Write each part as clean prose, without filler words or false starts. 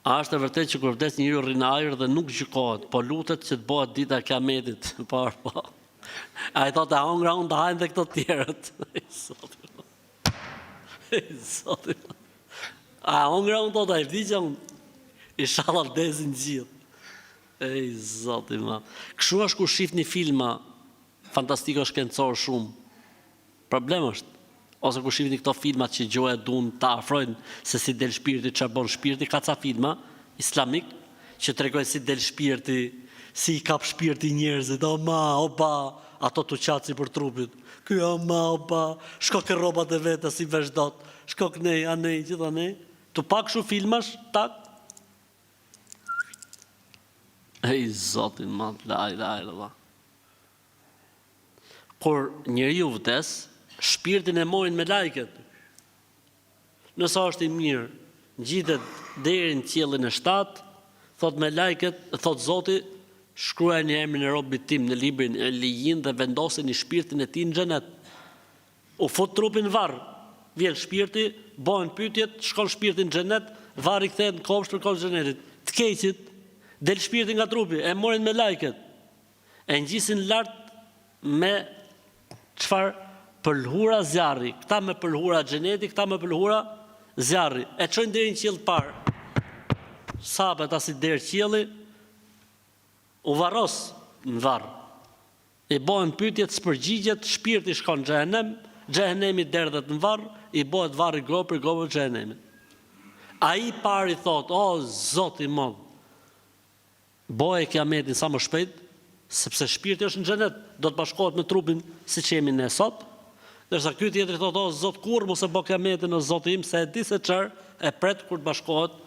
A është e vërtetë që kur vdes njeriu rri në ajër dhe nuk gjykohet, po lutet që të bëhet dita e kiametit? Po, po. Ai thotë e hongra unë të hajnë dhe këto të tjerët. Zoti. Zoti. A hongra unë thotë ai vdiqa unë. Inshallah vdesin gjithë. Ej zoti ma. Kështu është kur shihni filma fantastiko shkencor shumë. Problem është. Ose kur shihni këto filmat që gjoja duan ta afrojnë se si del shpirti, çfarë bën shpirti, ka ca filma islamik që tregojnë si del shpirti, si i kap shpirti njerëzit, o ma, o ba, ato tu qa sipër trupit. Ky o ma, o ba, shko ke rrobat e veta s'i vesh dot, shko knej, anej, gjithanej. Tu pa kështu filmash, tak. Ej zoti i madh, la ilaha illallah. Kur njeriu vdes, shpirtin e marrin melajket. Nëse është i mirë, ngjitet deri në qiellin e shtatë, thotë melajket, thotë Zoti, shkruajeni emrin e robit tim në librin Ilijin dhe vendoseni shpirtin e tij në xhenet. U fut trupi në varr, vjen shpirti, bëhen pyetjet, shkon shpirti në xhenet, varri kthehet në kopsht për kopsht xhenetit. Të keqit, del shpirti nga trupi, e marrin melajket. E ngjisin lart me çfarë pëlhura zjarri, këta me pëlhura xheneti, këta me pëlhura zjarri. E çojnë deri në qiell të parë. Sa hapet asi derë qielli, u varros në varr. I bëhen pyetjet, s'përgjigjet, shpirti shkon në xhehenem, xhehenemi derdhet në varr, i bëhet varri gropë, gropë xhehenemit. Ai i pari thotë, o Zot i madh, Bëje kiametin sa më shpejt, sepse shpirti është në xhenet, do të bashkohet me trupin siç jemi ne sot, ndërsa ky tjetri thotë, o Zot kurrë mos e bë kiametin o Zoti im, se e di se çfarë e pret kur të bashkohet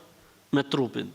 me trupin.